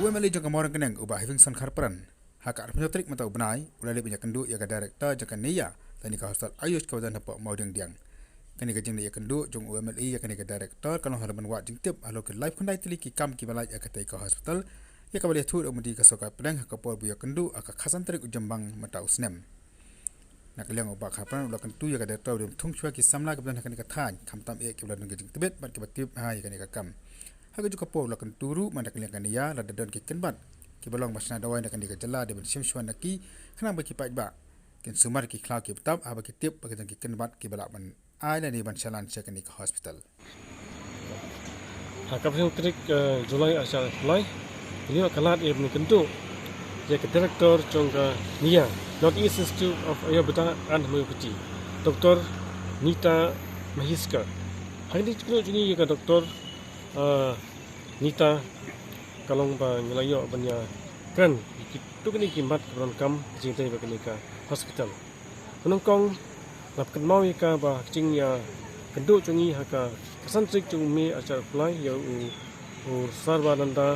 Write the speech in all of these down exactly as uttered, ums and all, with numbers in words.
U M L A jong ka Mawryngkneng, u Bah Heavingson Kharpran, ha ka arphew tarik mynta u bnai, u la leit ban ïakynduh ïa ka director jong ka NEIA lane ka hospital Ayush kaba don hapoh Mawdiangdiang. Kane ka jingleit ïakynduh jong u M L A ïa kane ka director ka long halor ban wad jingtip halor ki laiphew khyndai tylli ki kam kiba lait ïa katei ka hospital, ïa kaba la ïathuh da u myntri ka sorkar pdeng ha ka por ba u ïakynduh ha ka khatsan tarik u Jymmang mynta u snem. Na ka liang u Bah Kharpran u la kyntu ïa ka director ba dei ban thung shuwa ki samla kiba don ha kane ka thaiñ, khamtam eh kiba la don ka jingtbit bad kiba tip bha ïa kane ka kam. Ha kajuh ka por u la kyntu ruh ba na ka liang ka NEIA lada don ki kynbat kiba long ba shna dawai na kane ka jylla, dei ban shim shuwa na ki khnang ba ki paidbah kin sumar ki khlaw ki btap haba ki tip ba ki don ki kynbat kiba lah ban ai lane ban shalan sha kane ka hospital. Ha ka phew tarik, eh, July, arhajar arphew lai, ngi ïoh ka lad ïa ban kyntu ïa ka director jong ka NEIA, North East Institute of Ayurveda and Homeopathy, Doctor Nita Mahiskar. Ha kane ka kyntu jong ngi ïa ka Doctor, eh, Nita, ka long ba ngi la ïoh ban ïakren ïa kito kine ki mat kiba donkam ka jingtei bad kane ka hospital. Nyngkong, la pynkynmaw ïa ka ba ka jingïakynduh jong ngi ha ka khatsan tarik jong u May arhajar arphew lai ïa u, u Sarbananda,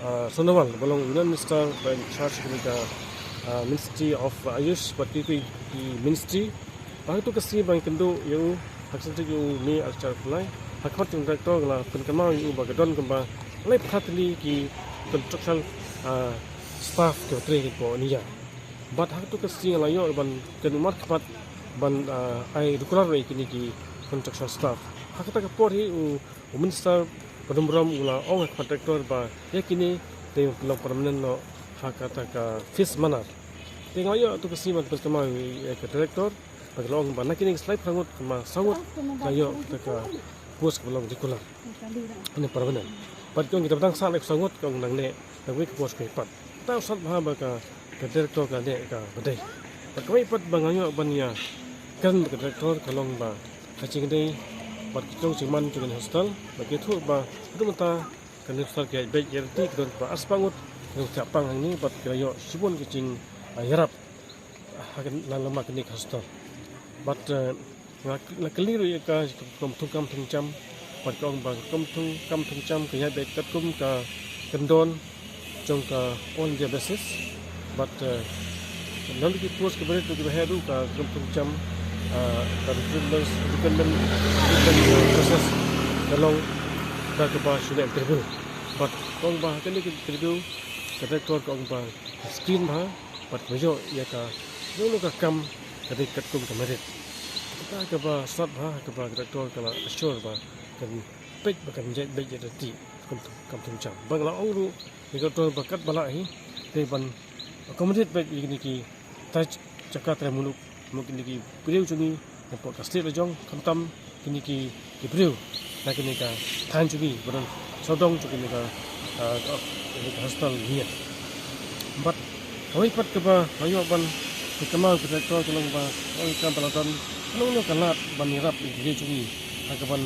ah, Sonowal ba long u Union Minister ba in charge kane ka, ah, Ministry of Ayush bad kiwei kiwei ki ministry. Ba ha kato ka sngi ba ngi kynduh ïa u ha ka khatsan tarik jong u May arhajar arphew lai, ha khmat jong u director la pynkynmaw ïa u ba ka don kumba laiphew tylli ki contractual, ah, staff kiba trei hapoh NEIA. Bad ha kato ka sngi la ïoh ban kynmaw khmat ban, ah, ai regular ïa kine ki contractual staff. Ha kata ka por hi u, u minister ba dum burom u la ong ha khmat director ba ïa kine dei ban long permanent noh ha kata ka phase manar. Te nga la ïoh kato ka sngi ban pynkynmaw ïa ka director ba ka la ong ba na kine ki laiphew ngut, kumba saw ngut la ïoh kata ka post kaba long regular ne permanent. Bad ki ong kita ba dang sah laiphew saw ngut, ki ong nangne na kawei ka post kawei pat. Te u sot bha ba ka, ka director ka leh kaba dei. Bad kawei pat ba nga ïoh ban ïakren bad ka director ka long ba ka jingdei bad ka jingjingman jong kane ka hospital, ba ki ïathuh ba haduh mynta kane ka hospital ka ïaid beit ïaid reti, ka don kaba arspah ngut ki nongthiah pang hangne bad ki la ïoh shibun ki jing, ah, ïarap ha kane, la lama kane ka hospital. Bad, eh, nga la kylli ruh ïa ka kum thung kam thung jam, bad ka ong ba kum thung kam thung jam ka ïaid beit katkum ka kyndon jong ka all India basis. Bad, eh, na ki post kiba rit ruh kiba heh ruh ka kum thung jam, ah, ka recruitment, recruitment, recruitment process ka long da kaba shu leh interview. Bad ka ong ba ha kane ka interview ka director ka ong ba ka screen bha bad kaba ïoh ïa ka long long ka kam ka dei katkum ka merit. Kata kaba sot bha kaba ka director ka la assure ba kan peit ba kan ïaid beit ïaid reti kum thung kam thung jam. Ba nga la ong ruh ïa ka director ba katba lah hi dei ban accommodate beit ïa kine ki trai jaka trai muluk, mo kine ki briew jong ngi napoh ka state la jong, khamtam kine ki, ki briew na kine ka thaiñ jong ngi ba don sawdong jong kine ka, ah, ka, kine ka hospital NEIA. Bad kawei pat kaba nga ïoh ban pynkynmaw ïa ka director ka long ba, ong ïa ka ba la don, ka long ka lad ban ïarap ïa ki briew jong ngi ha kaban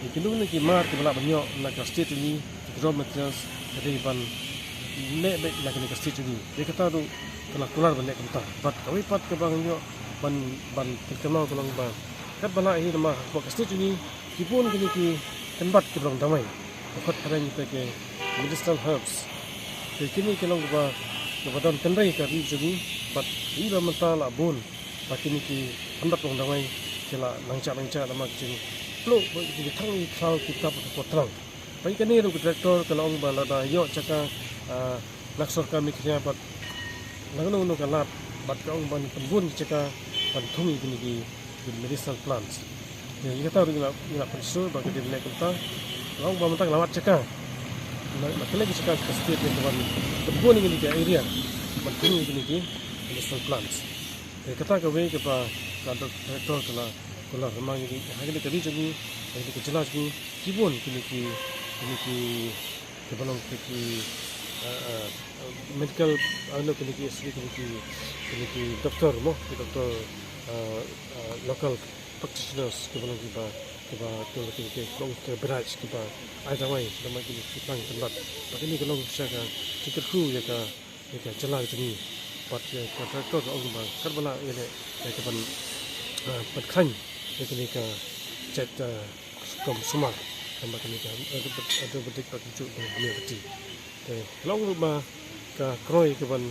ïa kine ki mar kiba lah ban ïoh na ka state jong ngi, ki raw materials, ka dei ban leh beit na kane ka state jong ngi. Te kata ruh ka la kular ban leh kumta. Bad kawei pat kaba nga ïoh ban, ban pynkynmaw ka long ba katba lah hi namar hapoh ka state jong ngi ki bun kine ki kynbat kiba long dawai, ba khot phareng te ki medicinal herbs. Te kine ki long kaba, kaba don kynrei ka ri jong ngi bad ïa ba mynta la bun ba kine ki kynbat long dawai ki la nang jah nang jah namar ki jingpluh bad ki jingthang ïa ki khlaw ki btap hapoh tlang. Ba ïa kane ruh ka director ka la ong ba lada ïoh jaka, ah, na ka sorkar Meghalaya bad na kano kano ka lad bad ka ong ban pynbun ki jaka ban thung ïa kine ki, ki medicinal plants. Ïa, ïa kata ruh ngi la, ngi la pynsngew ba ka dei ban leh kumta. La ong ba mynta ka la wad jaka. La, la kylli ki jaka ka state ïa ka ban pynbun ïa kine ki area ban thung ïa kine ki medicinal plants. Ïa kata kawei kaba ka director ka la, ka la kular namar ïa kine, ha kine ka ri jong ngi, ha kine ka jylla jong ngi, ki bun kine ki, kine ki, kiba long kine ki, ah, ah, medical, ah, no, kine ki, sorry, kine ki, kine ki doctor mo, ki doctor, ah, ah, local practitioners kiba long kiba, kiba, kiba long kine ki, kiba long kiba beraij kiba ai dawai namar kine ki pang kynbat. Bad kine ki long sha ka jingkyrkhu ïa ka ïa ka jylla ka jong ngi. Bad ïa ka director ka ong ba katba lah ïa leh ïa ka ban, ah, ban khlaiñ ïa kane ka jait, ah, kam sumar. Namar kane ka, ah, Ayurvedic bad ka jong ka homeopathy. Te long ruh ba ka kroi ka ban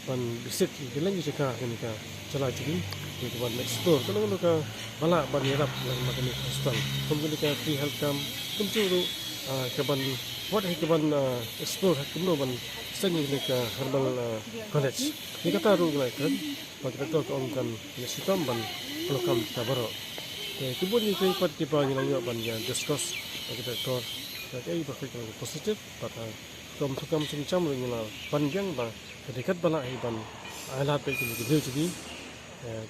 ban visit ki leng ki jaka kane ka jylla jong ngi, ki ban explore ka long ka ba lah ban ïarap lang ma kane ka hospital. Kum kane ka free health camp, kum chu ruh ka ban wat hi ka ban explore ha kumno ban seng kane ka herbal college. Ni kata ruh ngi la kren ba ki doctor ka ong kan ïa shitom ban pynlong kam kita baroh. Te ki bun ki pat ki ba ngi la ïoh ban ïa discuss ba ki doctor ba ki ba ki positive ba ka Kum thukam sum cham ring la ban biang ba ka dei kat ba lah hi ban ai lad bad kine ki dei jodi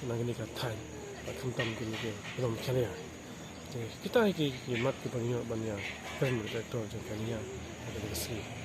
na kine ka thaiñ ba khamtam kine ki lom khalia. Te kita hi ki mat ki ban ïoh ban ïa kren bad ka tor jong kane ïa ka dei ka sngi.